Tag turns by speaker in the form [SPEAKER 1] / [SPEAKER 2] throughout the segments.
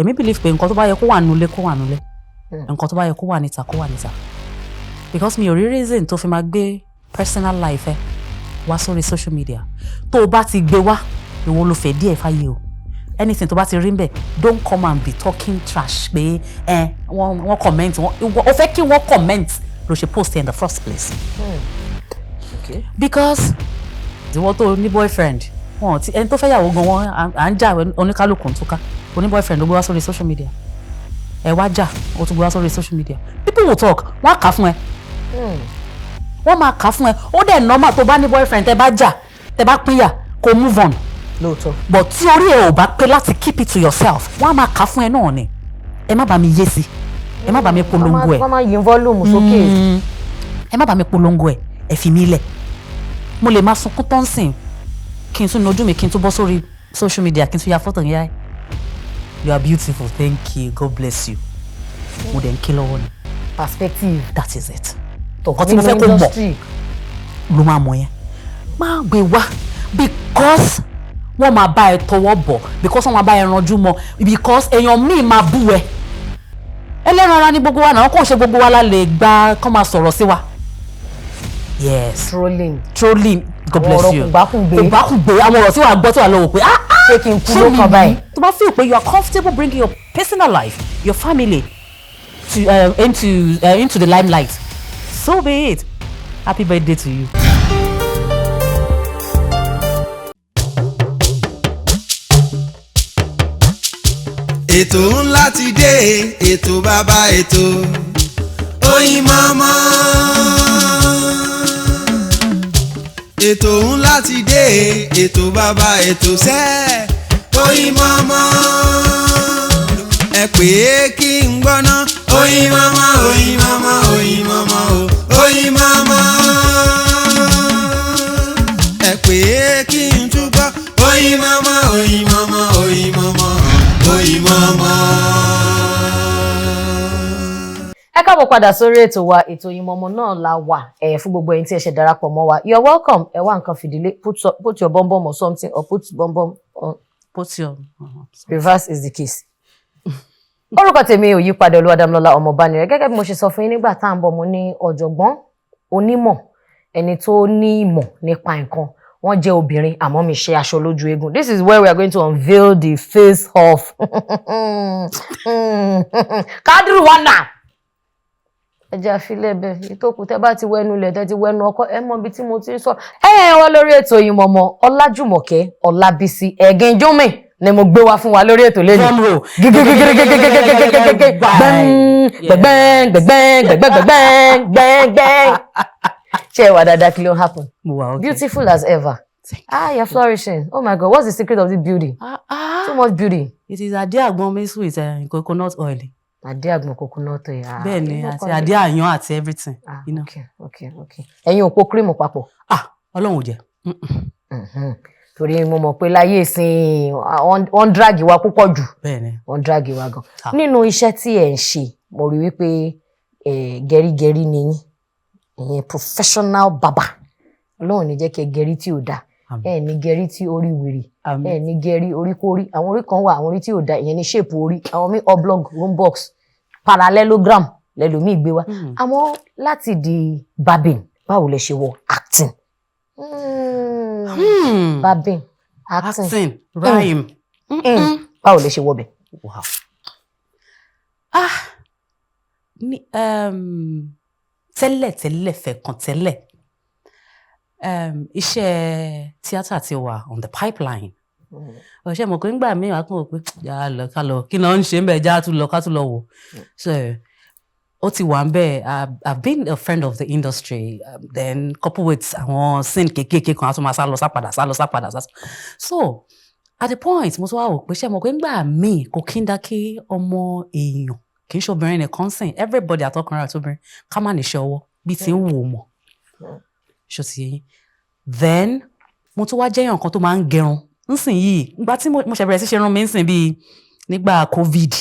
[SPEAKER 1] Èmi believe pé nǹkan tó bá yẹ kó wà nulẹ̀, kó wà nulẹ̀, nǹkan tó bá yẹ kó wà níta, kó wà níta, because mi ò rí reason tó fi máa gbé personal life ẹ wá sórí social media. Tó o bá ti gbé wá, ìwọ ló fẹ́ díẹ̀ fáyé o. Anything tó bá ti rí ń bẹ̀, don't come and be talking trash pé ẹ wọ́n comment. Wọ́n o fẹ́ kí wọ́n comment ló ṣe post in the first place. Because ìwọ tó ní boyfriend, wọn ti ẹni tó fẹ́ yàwó gan, wọn à ń jà, oníkálukú ń túká. Oní boyfriend ló gbé wá sórí social media, ẹ wá jà, ó tún gbé wá sórí social media. People will talk. Wọ́n á kà á fún ẹ, wọ́n máa kà á fún ẹ. Ó dẹ̀ normal, tó bá ní boyfriend, tẹ bá jà, tẹ bá pínyà, kó move on. But tí orí ẹ ò bá pé láti keep it to yourself, wọ́n á máa kà á fún ẹ náà ni. Ẹ má bá mi yé sí, ẹ má bá mi polongo ẹ.
[SPEAKER 2] Wọ́n máa yin volume sókè.
[SPEAKER 1] Ẹ má bá mi polongo ẹ, ẹ fi mí lẹ̀. Mo lè máa sunkún tó ń sìn, kí n tún nojú mi, kí n tún bọ́ sórí social media, kí n tún ya fọ́tò yẹn: "You are beautiful, thank you, God bless you." Mo dẹ̀ ń ké lọ́wọ́ ni.
[SPEAKER 2] Perspective.
[SPEAKER 1] That is it. Nǹkan tí mo fẹ́ kó mọ̀ ló máa mọ̀ yẹn. Má gbé wá, because wọ́n máa bá ẹ tọwọ́ bọ̀, because wọ́n máa bá ẹ ranjú mọ́, because èèyàn míì máa bú ẹ. Ẹlẹ́ran ara ní gbogbo wa náà, kò ṣe gbogbo wa la lè gba kán máa sọ̀rọ̀ sí wa. Yes.
[SPEAKER 2] Trolling.
[SPEAKER 1] Trolling, God bless you.
[SPEAKER 2] Ọ̀rọ̀ kùgbákùngbé.
[SPEAKER 1] Kùgbákùngbé, àwọn ọ̀rọ̀ tí wàá gbọ́, tí wàá lọ wò pé, ah ah,
[SPEAKER 2] ṣé kí n kú ló kàn báyìí?
[SPEAKER 1] Tó bá feel pé you are comfortable bringing your personal life, your family to into the limelight, so be it. Happy birthday to you.
[SPEAKER 3] Ètò ńlá ti dé, ètò bàbá ètò, Oyinmomo. Ètò ńlá ti dé, ètò bàbá ètò sẹ́, Oyinmomo. Ẹ pè é kí n gbọ́ná. Oyinmomo, Oyinmomo, Oyinmomo o, Oyinmomo. Ẹ pè é kí n túbọ̀. Oyinmomo, Oyinmomo, Oyinmomo, Oyinmomo.
[SPEAKER 2] Ẹ káàbọ̀ padà sórí ètò wa, ètò Oyinmomo náà la wà. Ẹ fún gbogbo ẹ̀yin tí ẹ ṣe darapọ̀ mọ́ wa, you're welcome. Ẹ wá nǹkan fìdílé, put your bum or something, or put bum on.
[SPEAKER 1] Put your
[SPEAKER 2] Reverse is the case. Orúkọ tèmi ò yí padà, Olúwadámilọ́lá Ọmọbánirẹ̀. Gẹ́gẹ́ bí mo ṣe sọ fún yín nígbà tá à ń bọ̀, mo ní ọ̀jọ̀gbọ́n onímọ̀, ẹni tó ní ìmọ̀ nípa nǹkan. Wọ́n jẹ́ obìnrin, àmọ́ mi ṣe aṣọ lójú eégún. This is where we are going to unveil the face of Kádírù wánà. Ẹ jẹ́ àfilẹ̀ bẹ́ẹ̀. Ìtókù tẹ́ bá ti wẹnu ilẹ̀, tẹ́ ti wẹnu ọkọ, ẹ mọ ibi tí mo ti ń sọ. Ẹ ẹ wá lórí ètò Oyinmomo, Ọlájùmọ̀kẹ́ Ọlábísí Ẹ̀gẹ́njọ́mì ni mo gbé wá fún wa lórí ètò lẹ́nu.
[SPEAKER 1] Drum roll.
[SPEAKER 2] Gẹ́gẹ́gẹ́gẹ́gẹ́gẹ́gẹ́gẹ́gẹ́, gbẹ́ngbẹ́ng gbẹ́ngbẹ́ng gbẹ́ngbẹ́ng gbẹ́ngbẹ́ng. Ṣé ẹ wà dáadáa? Kí ló ń happen?
[SPEAKER 1] Mo wà okay.
[SPEAKER 2] Beautiful as ever. Ah, you're flourishing. Oh my God, what's the secret of the beauty?
[SPEAKER 1] Ah, ah.
[SPEAKER 2] Too much beauty.
[SPEAKER 1] It is àdí àgbọn mixed with coconut oil.
[SPEAKER 2] Àdí àgbọn, coconut oil. Ah,
[SPEAKER 1] Bẹ́ẹ̀ ni,
[SPEAKER 2] inú
[SPEAKER 1] àti
[SPEAKER 2] kan
[SPEAKER 1] àdí àyàn àti everything.
[SPEAKER 2] Ah,
[SPEAKER 1] You know.
[SPEAKER 2] okay. Ẹ̀yin ò po cream papọ̀?
[SPEAKER 1] Ah, Ọlọ́run ò jẹ́.
[SPEAKER 2] Torí mo mọ̀ pé láyé ìsìn, wọ́n ń drag wa púpọ̀ jù.
[SPEAKER 1] Bẹ́ẹ̀ ni.
[SPEAKER 2] Wọ́n ń drag wa gan.
[SPEAKER 1] Ah.
[SPEAKER 2] Nínú iṣẹ́ tí ẹ̀ ń ṣe, mo rí wípé gẹrígẹrí ni yín, ìyẹn professional barber. Ọlọ́run ní jẹ́ kí ẹ gẹrí tí ò dáa.
[SPEAKER 1] Àmín.
[SPEAKER 2] Ẹ ní gẹrí tí orí wèrè.
[SPEAKER 1] Àmín.
[SPEAKER 2] Ẹ ní gẹrí oríkórí. Àwọn orí kan wà, àwọn orí tí ò dáa, ìyẹn ní shape orí àwọn míì, oblong, rhombus, parallelogram lẹlòmíì gbé wá. Àmọ́ láti di barbing, báwo lẹ ṣe wọ acting? Barbing, acting.
[SPEAKER 1] Acting, rhyme.
[SPEAKER 2] Báwo lẹ ṣe wọ bẹ̀?
[SPEAKER 1] Wow. Ah, ní tẹ́lẹ̀ tẹ́lẹ̀, fẹ̀ kan tẹ́lẹ̀, iṣẹ́ tíátà ti wà on the pipeline. Ọ̀ṣẹ́ mọ̀ pé ńgbà míì wàá kàn wò pé já lọ, ká lọ, kí ló ń ṣe ń bẹ̀, já tún lọ, ká tún lọ wò. So ó ti wà ń bẹ̀. I've been a friend of the industry, then couple with àwọn scene kéékèèké kan, á tún máa sá lọ, sá padà, sá lọ, sá padà, sá. So at the point, mo tún wá wò pé, ṣé mọ̀ pé ńgbà míì, kò kí ń dá kí ọmọ èèyàn, kì í ṣe obìnrin nìkan sìn, everybody, àtọkùnrin àtobìnrin, ká má níṣẹ́ ọwọ́ bí ti ń wò ó mọ̀. Ṣó ti yé yín? Then mo tún wá jẹ́yàn kan tó máa ń gẹrun nsìn yìí. Ìgbà tí mo ṣe bẹ̀rẹ̀ sí ṣe irun mi nsìn, bíi nígbà COVID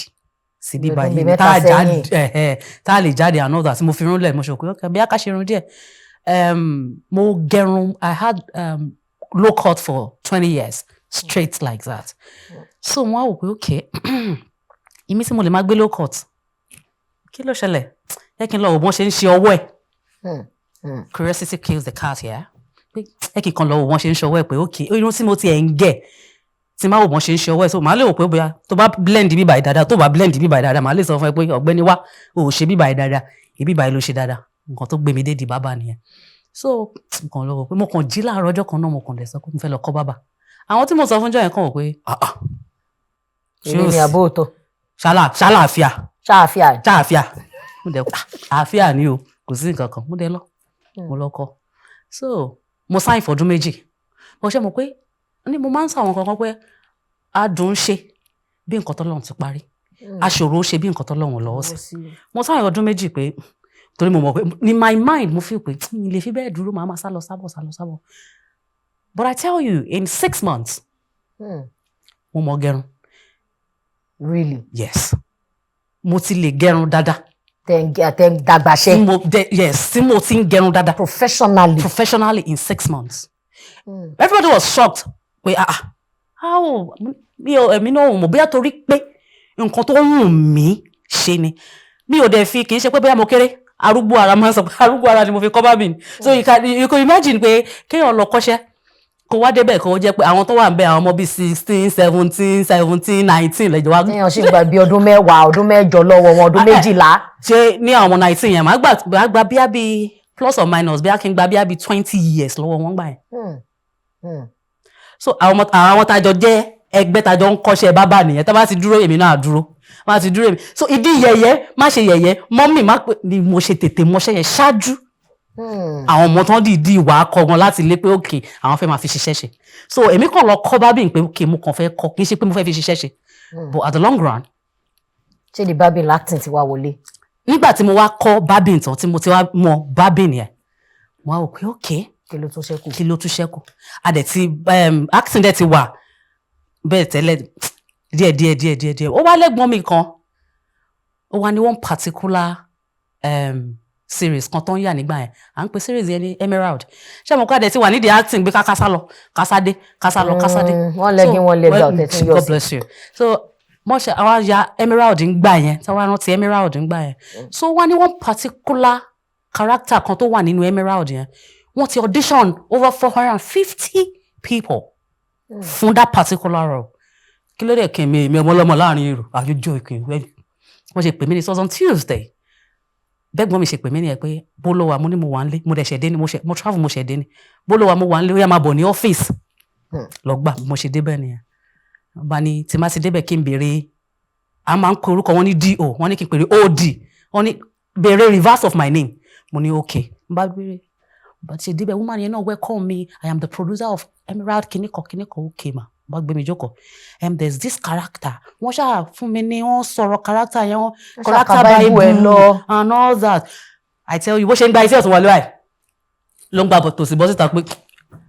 [SPEAKER 1] sí bí
[SPEAKER 2] Ọdún
[SPEAKER 1] báyìí
[SPEAKER 2] bíi
[SPEAKER 1] tá
[SPEAKER 2] 3
[SPEAKER 1] a jáde
[SPEAKER 2] sẹ́yìn.
[SPEAKER 1] Tá a lè jáde and all that, tí mo fi irun lẹ̀, mo ṣe òkú bí a ká ṣe irun díẹ̀. Mo gẹrun. I had low cut for 20 years straight like that. So mo wá wò pé okay, Ìmí tí mo lè máa gbé low cut, kí ló ṣẹlẹ̀? Ẹ kí n lọ wò bọ́n ṣe ń ṣe ọwọ́ ẹ̀. Curiosity kills the cat, yeah. Pé ẹ kì í kan lọ wò bọ́n ṣe ń ṣe ọwọ́ ẹ̀, pé ok, irun tí mo ti ẹ̀ ń gẹ̀, tí máa wò bọ́n ṣe ń ṣe ọwọ́ ẹ̀, so màá lè wò pé bóyá tó bá blend bíbà yìí dáadáa, tó bá blend bíbà yìí dáadáa, màá lè sọ fún ẹ pé ọ̀gbẹ́ni wá, o ò ṣe bíbà yìí dáadáa, ìbíbà yìí ló ṣe dáadáa. Nǹkan tó gbé mi dé di barber nìyẹn. So nǹkan lọ wò pé mo kàn jí láàárọ̀ ọjọ́ kan náà, mo kàn lè sọ pé mo fẹ́ lọ kọ́ barber. Àwọn tí mo sọ fún jọ yẹn kàn wò pé, ah ah, ṣé
[SPEAKER 2] Èmi
[SPEAKER 1] o
[SPEAKER 2] ni
[SPEAKER 1] sì
[SPEAKER 2] àbóòtọ́?
[SPEAKER 1] Ṣàlàáfíà.
[SPEAKER 2] Ṣáàfíà.
[SPEAKER 1] Ṣàáfíà. Mo dẹ̀, "Ah, àáfíà ni o, kò sí nǹkan kan." Mo dẹ̀ lọ, mo lọ kọ́. So mo sign fọdún 2. Mo ṣe mọ̀ pé ní mo máa ń sọ àwọn kankan pé adùn ń ṣe bí nǹkan tọ́lọ́run ti parí, aṣòro ṣe bí nǹkan tọ́lọ́run lọ́wọ́ sí. Mo sign ọdún 2 pé torí mo mọ̀ pé ní my mind mo feel pé mi lè fi bẹ́ẹ̀ dúró, màá máa sá lọ sábọ̀, sá lọ sábọ̀. But I tell you, in 6 months, mo mọ̀ gẹrun.
[SPEAKER 2] Really?
[SPEAKER 1] Yes, mo ti lè gẹrun dáadáa.
[SPEAKER 2] Tẹ̀ ń dàgbàṣẹ́.
[SPEAKER 1] Tí mo yes, tí mo ti ń gẹrun dáadáa.
[SPEAKER 2] Professionally.
[SPEAKER 1] Professionally, in 6 months. Everybody was shocked pé, ah ah, how? Mi ò, èmi náà ò mọ̀ bóyá torí pé nǹkan tó ń wù mí ṣe ni. Mi ò dẹ̀ fi, kì í ṣe pé bóyá mo kéré. Arúgbó ara máa ń sọ pé arúgbó ara ni mo fi kọ́ barbing. So you can imagine pé kéèyàn lọ kọ́ṣẹ́, kó wá débẹ̀, kó jẹ́ pé àwọn tó wà ń bẹ, àwọn ọmọ bíi 16, 17, 17, 19 lẹ́jọ́ wá.
[SPEAKER 2] Téèyàn sì gba bí ọdún 10, ọdún 8 lọ́wọ́ wọn, ọdún
[SPEAKER 1] Ah, eh.
[SPEAKER 2] 12.
[SPEAKER 1] Ṣe ní àwọn ọmọ 19 yẹn, màá gba bíá bíi plus or minus, bíá kí n gba bíá bíi 20 years lọ́wọ́ wọn gbà yẹn. So àwọn tájọ jẹ́ ẹgbẹ́ tájọ ń kọ́ṣẹ́ barber nìyẹn. Tá bá ti dúró, èmi náà dúró. Má ti dúró, èmi so ìdí yẹ̀yẹ́ má ṣe yẹ̀yẹ́ mọ́mì má pè ni mo ṣe tètè mọṣẹ́ yẹn ṣáájú àwọn ọmọ tán dìídì wà á kọ́ wọn láti lé pé òkè àwọn fẹ́ máa fi ṣiṣẹ́ ṣe. So èmi kàn lọ kọ́ barbing pé òkè mo kàn fẹ́ kọ́, kì í ṣe pé mo fẹ́ fi ṣiṣẹ́ ṣe. But at the long run,
[SPEAKER 2] Ṣé ní barbing acting ti wá wọlé?
[SPEAKER 1] Nígbà tí mo wá kọ́ barbing tán, tí mo ti wá mọ barbing yẹn, mo wá wò pé okay,
[SPEAKER 2] Kí ló tún ṣẹ́kù?
[SPEAKER 1] Kí ló tún ṣẹ́kù? A dẹ̀ ti acting dẹ̀ ti wà bẹ́ẹ̀ tẹ́lẹ̀ díẹ̀ díẹ̀ díẹ̀ díẹ̀ díẹ̀. Ó wá lẹ́gbọ́n mi kan, ó wá ní one particular series kan tó ń yà nígbà yẹn. À ń pe series yẹn ní Emerald. Ṣé mo kọ́ a dẹ̀ ti wà nídìí acting gbé kásá lọ kásá dé, kásá lọ kásá dé.
[SPEAKER 2] Wọ́n lẹ́gí, wọ́n lẹ́gbà ọ̀tẹ̀ tí ń yọ
[SPEAKER 1] God
[SPEAKER 2] sí.
[SPEAKER 1] bless you. So wọ́n ṣe àwa ya Emerald ń gbà yẹn, tí wọ́n rántí Emerald ń gbà yẹn. So wọ́n ní one particular character kan tó wà nínú Emerald yẹn, wọ́n ti audition over 450 people fún that particular role. Kí ló dé kí mi, èmi ọmọ ọlọ́mọ láàrin èrò àjọjọ ìpín, wọ́n ṣe pè mí ní, it was on Tuesday. Bẹ́gbọ́n mi ṣe pè mí nìyẹn pé bó ló wà. Mo ní mo wà nílé, mo dẹ̀ ṣẹ̀ dé ni, mo ṣẹ̀ mo travel, mo ṣẹ̀ dé ni. Bó ló wà? Mo wà nílé. Ó yá, máa bọ̀ ní ọ́fíìsì. Lọ gbà mo ṣe débẹ̀ nìyẹn. Wọ́n bá ní tí má ti débẹ̀, kí n béèrè, a máa ń pe orúkọ wọn ní do, wọ́n ní kí n pèrè od, wọ́n ní béèrè reverse of my name. Mo ní okay. N bá béèrè, bá ti ṣe débẹ̀, woman yẹn náà welcome me. "I am the producer of Emerald kìnìkan kìnìkan." "Okay ma." Bá gbé mi jókòó, "There's this character." Wọ́n ṣáà fún mi ní, wọ́n sọ̀rọ̀ character yẹn, wọ́n character
[SPEAKER 2] ṣàkà Bible ẹ
[SPEAKER 1] bible
[SPEAKER 2] lọ.
[SPEAKER 1] And all that. I tell you, bó ṣe ń gba iṣẹ́ ọ̀tún wọlé báyìí ló ń gba bọ̀ tòsí bọ́ síta pé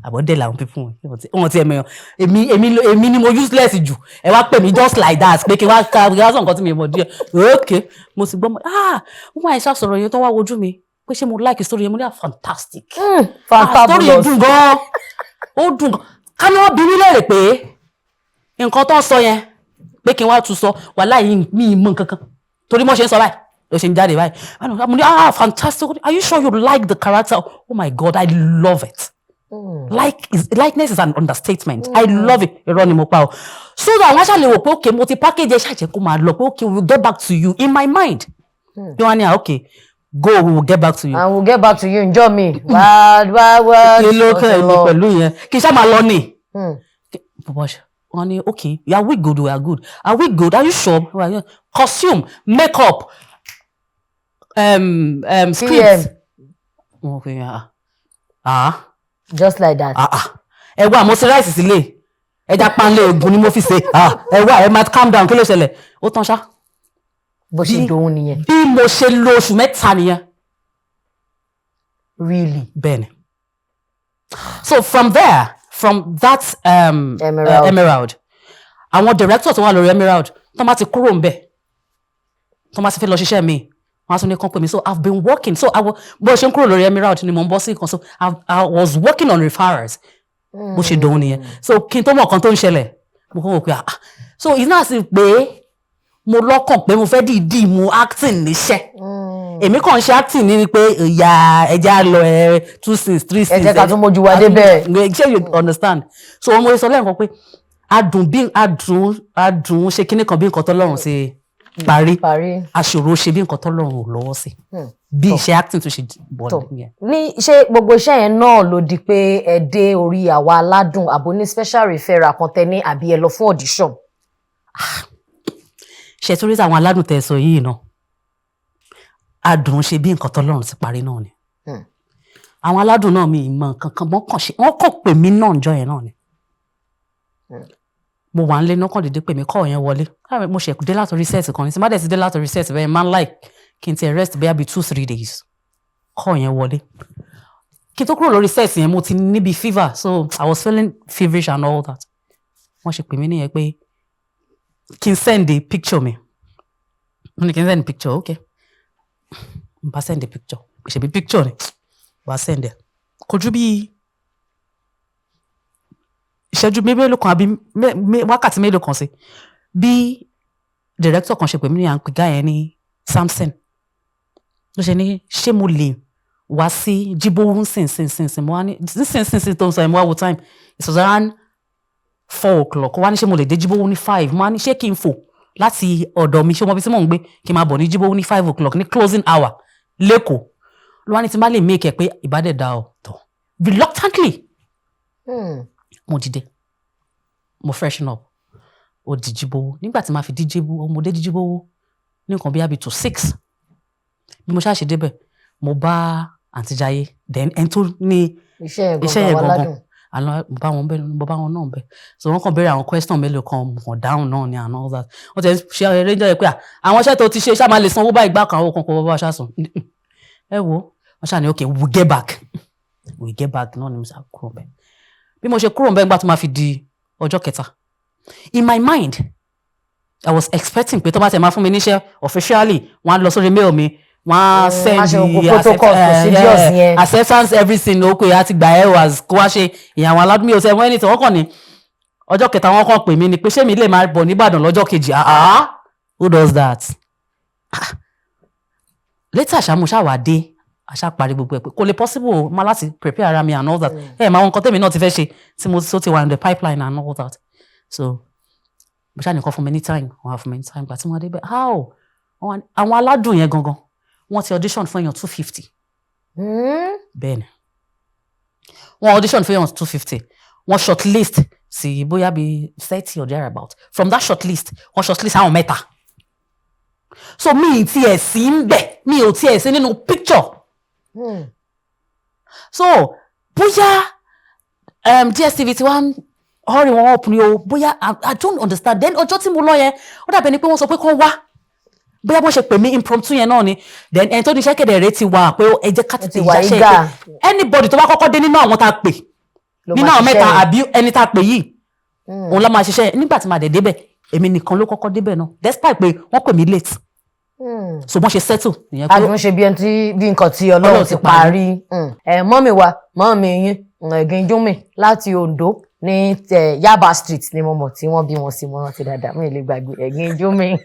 [SPEAKER 1] àbọ̀dẹ̀ làwọn pípọ̀ wọn ti ẹ̀mẹ̀yàn. Èmi ni mo useless jù. Ẹ wá pè mí just like that pé kí wá ká kí wá sọ nǹkan tí mi mọ̀ díẹ̀. Ok, mo sì gbọ́ mọ́. Ah, wọ́n máa ṣe sọ̀rọ̀ yẹn tó wá wojú mi pé ṣé mo like story yẹn. Mo ní, "Ah, fantastic." Ah, story yẹn
[SPEAKER 2] Fantabulous.
[SPEAKER 1] Dùn gan, ó dùn gan. Ká ní wọ́n bí mi léèrè pé nǹkan tó ń sọ yẹn pé kí n wá tún sọ, wàláhì mi ì mọ̀ nǹkan kan, torí mo ṣe ń sọ báyìí ló ṣe ń jáde báyìí. Mo ní, "Ah, fantastic. Are you sure you like the character?" "Oh my God, I love it." Likeness is an understatement. I love it. Irọ́ ni mo pa o. So that wọ́n ṣàlè wò pé okay, mo ti package ẹ ṣàjẹ́ kó máa lọ pé okay, we will get back to you. In my mind bí wọ́n á ní, "Ah, okay, go, we will get back to you."
[SPEAKER 2] And we'll get back to you njọ́ mi wá wá wá.
[SPEAKER 1] Kí ló kẹ́ ẹ̀ pẹ̀lú yẹn? Kí n ṣá máa lọ ni. Bọ́bọ́ wọ́n ní okay, are we good? We are good. Are we good? Are you sure? We are. Costume, makeup, script. Wọ́n fi ah ah.
[SPEAKER 2] Just like that.
[SPEAKER 1] Ah ah, ẹ wá, mo ṣe rice sílé, ẹja panlé egun ni mo fi ṣe. Ah, ẹ wá, ẹ máa calm down. Kí ló ṣẹlẹ̀? Ó tán ṣá.
[SPEAKER 2] Bó ṣe dòun nìyẹn.
[SPEAKER 1] Bí mo ṣe lo oṣù 3 nìyẹn.
[SPEAKER 2] Really?
[SPEAKER 1] Bẹ́ẹ̀ni. So from there, from that
[SPEAKER 2] Emerald.
[SPEAKER 1] Emerald, àwọn director tó wà lórí Emerald tó máa ti kúrò ńbẹ̀, tó máa ti fẹ́ lọ ṣiṣẹ́ mi, wọ́n á tún ní kán pè mí. So I've been working. So I bó ṣe ń kúrò lórí Emerald ni mò ń bọ́ sí nǹkan. So I was working on referrals. Bó ṣe dòun nìyẹn. So kí n tó mọ̀ nǹkan tó ń ṣẹlẹ̀, mo kàn wò pé, ah, so it's not as if pé Mo lọ́kàn pé mo fẹ́ dìídì mú acting níṣẹ́. Èmi kàn ń ṣe acting ní ni pé ìyá ẹja lọ ẹ, two scenes, three
[SPEAKER 2] Ẹ
[SPEAKER 1] scenes.
[SPEAKER 2] jẹ́ ká tún mójú wa débẹ̀.
[SPEAKER 1] Ṣé you understand? So mo sọ lẹ́ẹ̀kan pé adùn bí adùn adùn ṣe kíní kan bí nǹkan tọ́lọ́run ṣe parí,
[SPEAKER 2] Parí.
[SPEAKER 1] aṣòro ṣe bí nǹkan tọ́lọ́run ò lọ́wọ́ sí. Bí iṣẹ́ acting tó ṣe bọ̀
[SPEAKER 2] Tó.
[SPEAKER 1] nìyẹn.
[SPEAKER 2] Ní ṣé gbogbo iṣẹ́ yẹn náà ló di pé ẹ dé orí àwa aládùn, àbò ní special referral kan tẹ ní, àbí ẹ lọ fún audition?
[SPEAKER 1] Ṣe torí àwọn aládùn tẹ́ sọ yìí náà, adùn ṣe bí nǹkan tọ́lọ́run ti parí náà ni. Àwọn aládùn náà, mi ì mọ nǹkan kan, wọ́n kàn ṣe, wọ́n kàn pè mí náà njọ́ yẹn náà ni. Mo wà ń lé náà, kàn dédé pè mí, kọ́ yẹn wọlé. Mo ṣe dé látòrí set kan ní. Tí má dẹ̀ ti dé látòrí set bẹ́ẹ̀, máa ń like kí n ti rest bẹ́ẹ̀ bí 2-3 days. Kọ́ yẹn wọlé. Kí n tó kúrò lórí set yẹn, mo ti níbi fever, so I was feeling feverish and all that. Wọ́n ṣe pè mí nìyẹn pé kí n send a picture mi. Mo ní kí n send picture, okay. N bá send a picture, ṣebí picture ni wàá send ẹ. Kò ju bí ìṣẹ́jú mélòó kan àbí wákàtí mélòó kan sí, bí director kan ṣe pè mí ní, à ń pè guy yẹn ní Samson, ló ṣe ní ṣé mo lè wá sí Jíbówú nsìnsìnsìn. Mo wá ní nsìnsìnsìn tó ń sọ yẹn, mo wá wo time, it was around 4 o'clock. Ó wá ní ṣé mo lè dé Jíbówú ní 5. Mo wá ní ṣé kí n fò láti ọ̀dọ̀ mi, ṣé mo bí tí mò ń gbé, kí n máa bọ̀ ní Jíbówú ní 5 o'clock ní closing hour lẹ́kọ̀ọ́? Ló wá ní tí n bá lè make ẹ̀ pé ìbádẹ́ẹ̀dá ọ̀ tọ̀. Reluctantly, mo dìde, mo freshen up, ó di Jíbówú. Nígbà tí màá fi dé Jíbówú, mo dé Jíbówú ní nǹkan bí abi to 6. Bí mo ṣáà ṣe débẹ̀, mo bá Àǹtí Jayé, then ẹni tó ní
[SPEAKER 2] iṣẹ́ yẹn
[SPEAKER 1] iṣẹ́ yẹn
[SPEAKER 2] gangan wà
[SPEAKER 1] gangan.
[SPEAKER 2] ládùn.
[SPEAKER 1] Àlọ́ mo bá wọn bẹ́ẹ̀, mo bá wọn náà bẹ́ẹ̀. So wọ́n kàn béèrè àwọn question mélòó kan, mo kàn dáhùn náà ni and all that. Wọ́n ti ṣe eré jẹ́ pé à, àwọn iṣẹ́ tó ti ṣe ṣáà máa lè sanwó báyìí, gbá kan àwọn kan kò bá ṣáà sùn. Ẹ wo, wọ́n ṣáà ní okay, we get back, we get back náà ni. Mo ṣáà kúrò bẹ́ẹ̀. Bí mo ṣe kúrò bẹ́ẹ̀, nígbà tó máa fi di ọjọ́ kẹta, in my mind I was expecting pé tó bá tẹ̀ máa fún mi níṣẹ́ officially, wọ́n á lọ sórí mail mi, wọ́n á send
[SPEAKER 2] Wọ́n á ṣe gbogbo
[SPEAKER 1] the
[SPEAKER 2] protocols, procedures yẹn.
[SPEAKER 1] Acceptance, everything. Ó pé a ti gbà ẹ́ wá kó wá ṣe ìyàwó aládùn. Mi ò sẹ́ wọ́n anything. Wọ́n kàn ní ọjọ́ kẹta, wọ́n kàn pè mí ni pé ṣé mi lè máa bọ̀ nìbàdàn lọ́jọ́ kejì. Ah, who does that? Ah. Later ṣá, mo ṣáà wá dé, àṣà parí gbogbo ẹ̀ pé kò lè possible o, máa láti prepare ara mi and all that. Ẹ máa wọn nǹkan tèmi náà ti fẹ́ ṣe tí mo tó ti wà in the pipeline and all that. So mo ṣáà nìkan fún mi ní time, wọ́n á fún mi ní time. Gbà tí wọ́n dé bẹ́ẹ̀, how àwọn aládùn yẹn gangan, wọ́n ti audition fún èèyàn 250. Bẹ́ẹ̀ ni, wọ́n audition fún èèyàn 250, wọ́n shortlist sí bóyá bíi 30 or thereabout. From that shortlist, wọ́n shortlist àwọn mẹ́ta. So mi ì tiẹ̀ sí ń bẹ̀, mi ò tiẹ̀ sí nínú picture. So bóyá DSTV ti wá ń hurry wọn up ni o, bóyá I don't understand. Then ọjọ́ tí mo lọ yẹn, ó dàbẹ̀ ni pé wọ́n sọ pé kán wá, bóyá bọ́n ṣe pè mí impromptu yẹn náà ni. Then ẹni tó ní iṣẹ́ kẹ̀dẹ̀ rẹ̀ ti wà pé ẹ jẹ́ ká tètè
[SPEAKER 2] Ti wà
[SPEAKER 1] yáṣẹ́
[SPEAKER 2] eager.
[SPEAKER 1] Pé anybody tó bá kọ́kọ́ dé nínú àwọn tá a pè,
[SPEAKER 2] Ló
[SPEAKER 1] nínú
[SPEAKER 2] máa
[SPEAKER 1] àwọn mẹ́ta
[SPEAKER 2] ṣiṣẹ́ yẹn.
[SPEAKER 1] àbí ẹni tá a pè yìí, òun la máa ṣiṣẹ́. Nígbà tí màá dẹ̀ débẹ̀, èmi nìkan ló kọ́kọ́ débẹ̀ náà, despite pé wọ́n pè mí late. So bọ́n ṣe settle nìyẹn pé
[SPEAKER 2] Adùn ṣe bí ẹni tí bí nǹkan tí Ọlọ́run
[SPEAKER 1] Ọlọ́run
[SPEAKER 2] ti
[SPEAKER 1] ti parí.
[SPEAKER 2] parí. Ẹ mummy wa, mummy yín Ẹ̀gìn Júnmì láti Oǹdó ní Yaba Street ni mo mọ̀ tí wọ́n bí wọn sí. Mo rántí dáadáa, mi ò lè gbàgbé Ẹ̀gìn Júnmì,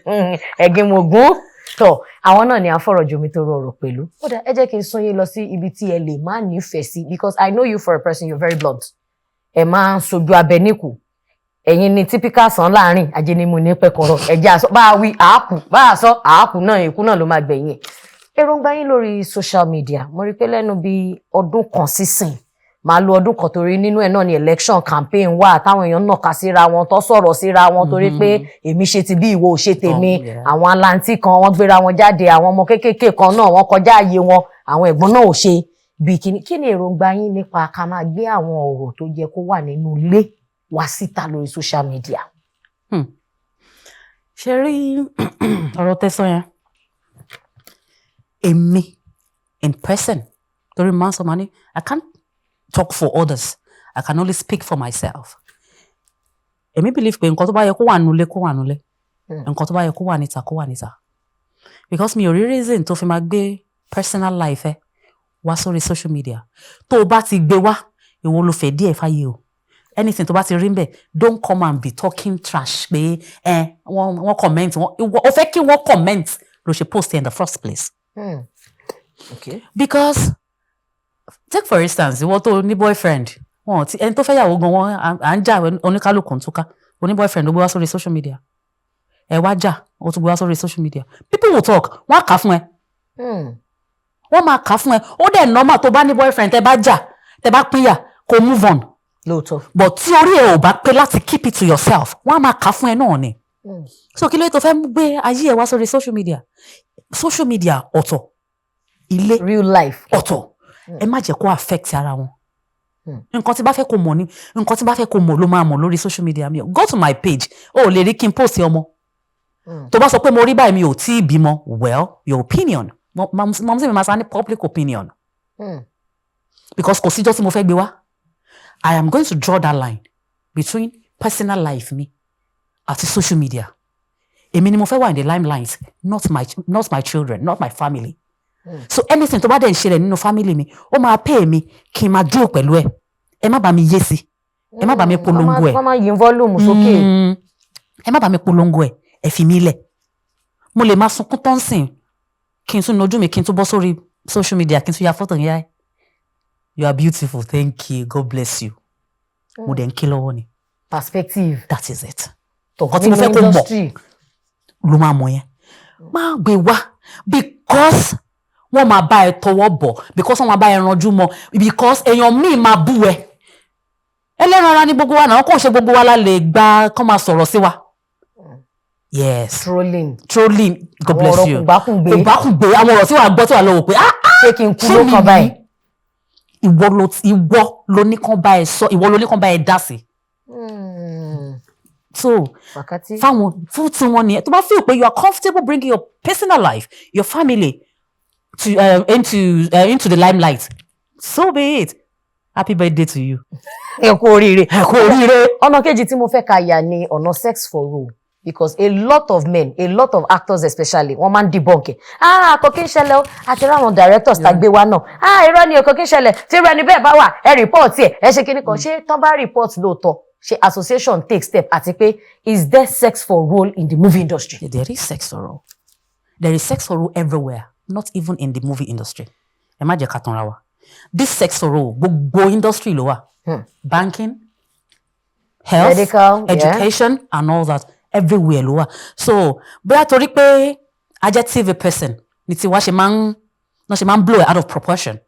[SPEAKER 2] Ẹ̀gìn Mògún tọ. Àwọn náà ni à ń fọ̀rọ̀ jomi tó rọrọ̀ pẹ̀lú. Ó dà, ẹ jẹ́ kí n sún yín lọ sí ibi tí ẹ lè má nífẹ̀ẹ́ sí, because I know you for a person, you're very blunt. Ẹ máa ń sojú abẹ níkù. Ẹ̀yin ni typical sàn láàrin ajé ni mo ní pẹ́kọ̀rọ̀ ẹ̀jẹ̀ àsọ bá a wí àákù, bá a sọ àákù náà, ikú náà ló máa gbẹ̀yìn ẹ̀. Èròǹgbà yín lórí social media, mo rí i pé lẹ́nu bíi ọdún kan sísìn, màá lo ọdún kan torí nínú ẹ̀ náà ni election campaign wà táwọn èèyàn nàka síra wọn, tó sọ̀rọ̀ síra wọn, torí pé èmi ṣe ti bí, ìwọ ò ṣe tèmi. Àwọn aláǹtí kan, wọ́n gbéra wọn jáde, àwọn ọmọ kéékèèké kan náà, wọ́n kọjá ààyè wọn, àwọn ẹ̀gbọ́n náà ò ṣe bí kíni. Kí ni èròǹgbà yín nípa ká máa gbé àwọn ọ̀rọ̀ tó yẹ kó wà nínú ilé wá síta lórí social media?
[SPEAKER 1] Ṣe rí ọ̀rọ̀ tẹ́sán yẹn, èmi in person, torí máa ń sọ, máa ní I can't talk for others, I can only speak for myself. Èmi believe pé nǹkan tó bá yẹ kó wà nulẹ̀, kó wà nulẹ̀. Nǹkan tó bá yẹ kó wà níta, kó wà níta, because mi ò rí reason tó fi máa gbé personal life ẹ wá sórí social media. Tó o bá ti gbé wá, ìwọ ló fẹ́ díẹ̀ fáyé o. Anything tó bá ti rí ń bẹ̀, don't come and be talking trash pé ẹ wọ́n comment. Wọ́n o fẹ́ kí wọ́n comment ló ṣe post in the first place. Because take for instance, ìwọ tó ní boyfriend, wọn ti ẹni tó fẹ́ yàwó gan, wọn à ń jà, oníkálukú ń túká. Oní boyfriend ló gbé wá sórí social media, ẹ wá jà, ó tún gbé wá sórí social media. People will talk, wọ́n á kà á fún ẹ. Wọ́n máa kà á fún ẹ. Ó dẹ̀ normal, tó bá ní boyfriend, tẹ bá jà, tẹ bá pínyà, kó move on. But tí orí ẹ ò bá pé láti keep it to yourself, wọ́n á máa kà á fún ẹ náà ni. So kí ló dé tó fẹ́ gbé ayé ẹ wá sórí social media? Social media ọ̀tọ̀, ilé
[SPEAKER 2] real life
[SPEAKER 1] ọ̀tọ̀. Ẹ má jẹ́ kó affect ara wọn. Nǹkan tí bá fẹ́ kó mọ̀ ní, nǹkan tí bá fẹ́ kó mọ̀ ló máa mọ̀ lórí social media mi. Go to my page, o ò lè rí kí n post ọmọ. Tó bá sọ pé mo rí báyìí, mi ò tí ì bímọ, well, your opinion, mọ̀ sí mi máa sá ní public opinion. Because kò síjọ́ tí mo fẹ́ gbé wá. I am going to draw that line between personal life mi àti social media. Èmi ni mo fẹ́ wà in the limelight, not my children, not my family. So anything tó bá dẹ̀ ń ṣẹlẹ̀ nínú family mi, ó máa pay mi kí n máa dúró pẹ̀lú ẹ. Ẹ má bá mi yé sí, ẹ má bá mi polongo ẹ.
[SPEAKER 2] Wọ́n máa yin volume sókè.
[SPEAKER 1] Ẹ má bá mi polongo ẹ, ẹ fi mí lẹ̀. Mo lè máa sunkún tó ń sìn, kí n tún nojú mi, kí n tún bọ́ sórí social media, kí n tún ya fọ́tò yẹn, "You are beautiful, thank you, God bless you." Mo dẹ̀ ń ké lọ́wọ́ ni.
[SPEAKER 2] Perspective.
[SPEAKER 1] That is it.
[SPEAKER 2] Tó
[SPEAKER 1] Nǹkan tí mo fẹ́ kó mọ̀
[SPEAKER 2] industry.
[SPEAKER 1] ló máa mọ̀ yẹn. Má gbé wá, because wọ́n máa bá ẹ tọwọ́ bọ̀, because wọ́n máa bá ẹ ranjú mọ́, because èèyàn míì máa bú ẹ. Ẹlẹ́ran ara ní gbogbo wa náà, kò ṣe gbogbo wa la lè gba kán máa sọ̀rọ̀ sí wa. Yes.
[SPEAKER 2] Trolling.
[SPEAKER 1] Trolling, God
[SPEAKER 2] àwọn
[SPEAKER 1] bless
[SPEAKER 2] ọ̀rọ̀
[SPEAKER 1] you.
[SPEAKER 2] Kùgbákùngbé.
[SPEAKER 1] Kùgbákùngbé, àwọn ọ̀rọ̀ tí wàá gbọ́, tí wàá lọ wò pé, ah.
[SPEAKER 2] Ṣé kí n kú
[SPEAKER 1] Ṣé
[SPEAKER 2] ló
[SPEAKER 1] mi
[SPEAKER 2] kàn
[SPEAKER 1] ní?
[SPEAKER 2] báyìí?
[SPEAKER 1] Ìwọ ló ní kán bá ẹ sọ, ìwọ ló ní kán bá ẹ dá sí. So
[SPEAKER 2] wákàtí.
[SPEAKER 1] Fáwọn fún tiwọn nìyẹn. Tó bá feel pé you are comfortable bringing your personal life, your family to into the limelight, so be it. Happy birthday to you.
[SPEAKER 2] Ẹ kú oríire.
[SPEAKER 1] Ẹ kú oríire.
[SPEAKER 2] Ọ̀nà kejì tí mo fẹ́ ká yà ni ọ̀nà sex for role, because a lot of men, a lot of actors especially, wọ́n máa ń debunk ẹ̀. Ah, kò kí ń ṣẹlẹ̀ o, àti ráwọn directors tá gbé wa náà. Ah, irọ́ ni o, kò kí ń ṣẹlẹ̀. Tí irú ẹni bẹ́ẹ̀ bá wà, ẹ report ẹ̀, ẹ ṣe kíní kan. Ṣé tán bá report lóòótọ́, ṣe association take step? Àti pé, is there sex for role in the movie industry?
[SPEAKER 1] Yeah, there is sex for role. There is sex for role everywhere, not even in the movie industry. Ẹ má jẹ́ ká tanra wa. This sex for role, gbogbo industry ló wà. Banking, health,
[SPEAKER 2] medical, yeah.
[SPEAKER 1] education and all that, everywhere ló wà. So bóyá torí pé a jẹ́ TV person ni tiwa ṣe máa ń náà ṣe máa ń blow it out of proportion,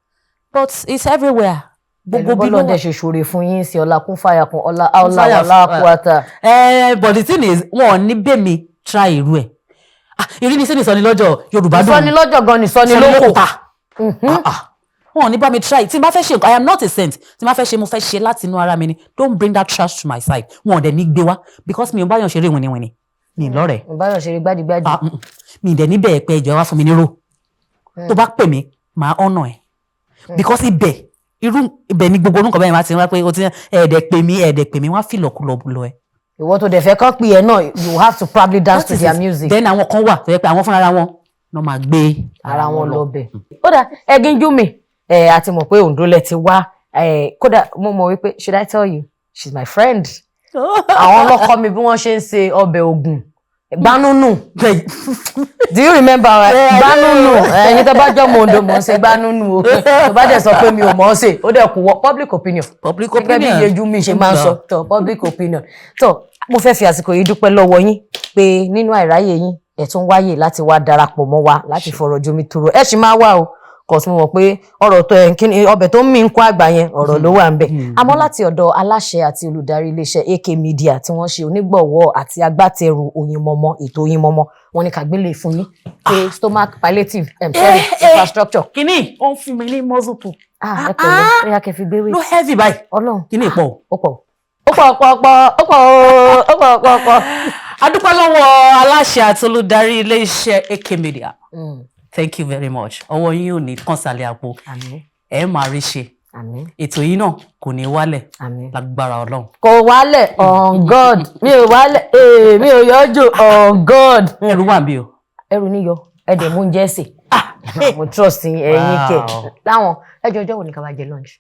[SPEAKER 1] but it's everywhere.
[SPEAKER 2] Pẹ̀lú
[SPEAKER 1] Gbogbo bí ló
[SPEAKER 2] bọ́lá
[SPEAKER 1] wà.
[SPEAKER 2] Ọdẹ ṣe ṣòro fún yín sí ọlá kún fàyà kún ọlá ọlá
[SPEAKER 1] fàyà
[SPEAKER 2] ọlá kúata.
[SPEAKER 1] Eh, but the thing is, wọn ò ní bẹ́ẹ̀ mi try irú ẹ̀. Ah, ìrínisí ni ìsọnilọ́jọ̀ Yorùbá dùn.
[SPEAKER 2] Ìsọnilọ́jọ̀ gan ni ìsọnilókò.
[SPEAKER 1] Pa. Ah, ah. Wọn ò ní bá mi try. Tí n bá fẹ́ ṣe nǹkan, I am not a saint. Tí n bá fẹ́ ṣe, mo fẹ́ ṣe láti inú ara mi ni. Don't bring that trash to my side. Wọn ò dẹ̀ ní gbé wá, because mi ò bá yàn ṣeré wìnìwìnì, mi ì lọ́rẹ̀ẹ́.
[SPEAKER 2] Ìbáyọ̀ ṣeré gbádìgbádì.
[SPEAKER 1] Ah, mi ì dẹ̀ níbẹ̀ pé ẹjọ́ wá fún mi ní rò. Tó bá pè mí, màá ọ̀nà ẹ̀, because ibẹ̀, irú ibẹ̀ ni gbogbo orúkọ bẹ́ẹ̀ máa ti wá pé o ti ẹ̀ẹ́dẹ̀ pè mí, ẹ̀ẹ́dẹ̀ pè mí, wọ́n á fìlọ̀kulọ̀ lọ ẹ̀.
[SPEAKER 2] Ìwọ tó dẹ̀ fẹ́ kán pè ẹ́ náà, you have to probably dance
[SPEAKER 1] That
[SPEAKER 2] to
[SPEAKER 1] is
[SPEAKER 2] their
[SPEAKER 1] it.
[SPEAKER 2] music.
[SPEAKER 1] Then àwọn kan wà tó yẹ pé àwọn fúnra wọn náà máa gbé
[SPEAKER 2] ara wọn lọ bẹ̀. Kódà ẹgin júmi ẹ àti mọ̀ pé Oǹdó lẹ ti wá ẹ. Kódà mo mọ̀ wípé, should I tell you, she's my friend. Àwọn ọlọ́kọ mi bí wọ́n ṣe ń ṣe ọbẹ̀ ògùn gbanúnù. Do you remember?
[SPEAKER 1] Yeah, I
[SPEAKER 2] Gbanúnù.
[SPEAKER 1] do.
[SPEAKER 2] Ẹni tó bá jọ mọ Oǹdó mọ̀ ń ṣe gbanúnù o. Tó bá dẹ̀ sọ pé mi ò mọ̀ ọ́ ṣe, ó dẹ̀ kú wọ public opinion.
[SPEAKER 1] Public
[SPEAKER 2] Gẹ́gẹ́ bí
[SPEAKER 1] opinion.
[SPEAKER 2] Iyeju mi ṣe máa ń sọ tó, public opinion. Tó mo fẹ́ fi àsìkò yìí dúpẹ́ lọ́wọ́ yín pé nínú àìráyè yín, ẹ̀ tún wáyè láti wá darapọ̀ mọ́ wa láti fọ̀rọ̀ jomi toro. Ẹ̀ sì máa wà o, kò sí mo mọ̀ pé ọ̀rọ̀ tó ẹ̀ kí ni ọbẹ̀ tó ń mí ń kó àgbà yẹn, ọ̀rọ̀ ló wà ń bẹ̀. Àmọ́ láti ọ̀dọ̀ aláṣẹ àti olùdarí iléeṣẹ́ AK Media tí wọ́n ṣe onígbọ̀wọ́ àti agbátẹrù Oyinmọmọ, ètò Oyinmọmọ, wọ́n ní ká gbélé fún yín pé stomach palliative, sorry, infrastructure.
[SPEAKER 1] Kínní ó ń fún mi ní muscle pull.
[SPEAKER 2] Ah, ẹ pẹ̀lẹ́, ó yá kẹ́ fi gbé
[SPEAKER 1] Ló
[SPEAKER 2] weight.
[SPEAKER 1] heavy báyìí.
[SPEAKER 2] Ọlọ́run.
[SPEAKER 1] Kínní pọ̀ o.
[SPEAKER 2] Ó pọ̀, ó pọ̀ pọ̀ pọ̀, ó pọ̀ ó pọ̀ pọ̀ pọ̀.
[SPEAKER 1] A dúpẹ́ lọ́wọ́ aláṣẹ àti olùdarí iléeṣẹ́ AK Media. Thank you very much. Ọwọ́ yín ò ní kàn sálẹ̀ àpò.
[SPEAKER 2] Àmín.
[SPEAKER 1] Ẹ máa rí ṣe.
[SPEAKER 2] Àmín.
[SPEAKER 1] Ètò yìí náà kò ní wálẹ̀.
[SPEAKER 2] Àmín.
[SPEAKER 1] Lágbára Ọlọ́run.
[SPEAKER 2] Kò wálẹ̀, on God, mi ò wálẹ̀, ee mi ò yọjú, on God.
[SPEAKER 1] Ẹrù wà níbí o.
[SPEAKER 2] Ẹrù níyọ, ẹdẹ mú oúnjẹ sè, mo trust yín, ẹ̀yin kẹ.
[SPEAKER 1] Wow.
[SPEAKER 2] Láwọn ẹjọ, ọjọ́ wo ni ká wá jẹ lunch?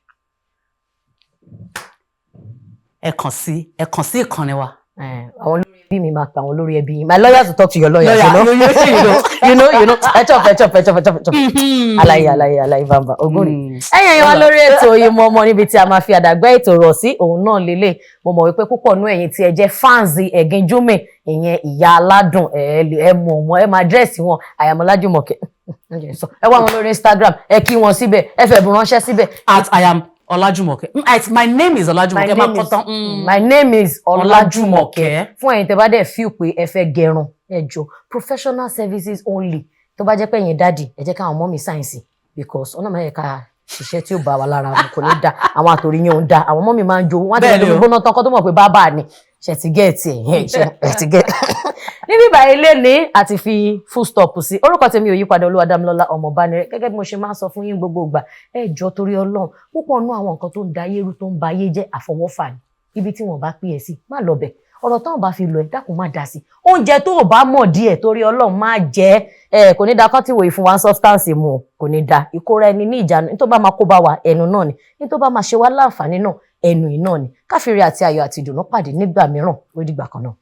[SPEAKER 1] Ẹ kàn sí ìkànnì wa.
[SPEAKER 2] Àwọn olórí ẹbí mi máa pa àwọn olórí ẹbí yín. My lawyer to talk to your lawyer.
[SPEAKER 1] Lawyer,
[SPEAKER 2] You know, you know. Ẹ chop, ẹ chop, ẹ chop, ẹ chop, ẹ chop. Alaye, alaye, alaye bamba ogún. Ẹ̀yin ẹ̀yin wa lórí ètò Oyinmomo, níbi tí a máa fi àdàgbà ètò rọ̀ sí òun náà lélẹ̀. Mo mọ̀ wípé púpọ̀ nú ẹ̀yin tí ẹ jẹ́ fans Ẹ̀gìn Júmì, ìyẹn ìyá aládùn, ẹ mọ̀ wọn, ẹ máa address wọn àyàmọ́lájúmọ̀kẹ́. Ẹ wá wọn lórí Instagram, ẹ kí wọn síbẹ̀, ẹ fẹ̀bùn ránṣẹ́ síbẹ̀.
[SPEAKER 1] @IamOlajumoke. My name is Olajumoke.
[SPEAKER 2] My name is, my name is Ọlájúmọ̀kẹ́. Fún ẹ̀yin tẹ́ bá dẹ̀ feel pé ẹ fẹ́ gẹrun, ẹ jọ̀ọ́, professional services only. Tó bá jẹ́ pé ẹ̀yin daddy, ẹ jẹ́ káwọn mummy sign sí, because ọ̀nà máa yẹ ká ṣiṣẹ́ tí ó bá wa lára mu, kò ní da àwọn àtòrí yẹn ò ń da àwọn mummy máa ń jó wọ́n á ti lọ́ọ́ gbóná tán kó tó mọ̀ pé bábà ni ṣe ti get ẹ̀, ṣe ti get. Níbí báyìí lé ní àti fi full stop sí. Orúkọ tèmi ò yípadà, Olúwadámilọ́lá Ọmọbánirẹ́. Gẹ́gẹ́ bí mo ṣe máa ń sọ fún yín gbogbo ìgbà, ẹ jọ̀ọ́, torí Ọlọ́run, púpọ̀ nú àwọn nǹkan tó ń da ayé rú, tó ń ba ayé jẹ́, àfọwọ́fà ni. Ibi tí wọ́n bá pín ẹ sí, má lọ bẹ̀. Ọ̀rọ̀ táwọn bá fi lọ ẹ, dákun, má dá sí. Oúnjẹ tó o bá mọ̀ díẹ̀, torí Ọlọ́run, má jẹ ẹ. Kò ní da kán tí wòye fún wa substance mu o, kò ní da ìkóra ẹni ní ìjánu. Ní tó bá máa kó bá wa, ẹnu náà ni. Ní tó bá máa ṣe wá láǹfààní náà, ẹnu yìí náà ni. Káfíńrí àti ayọ̀ àti ìdùnnú pàdé nígbà mìíràn. Ó dìgbà kan náà.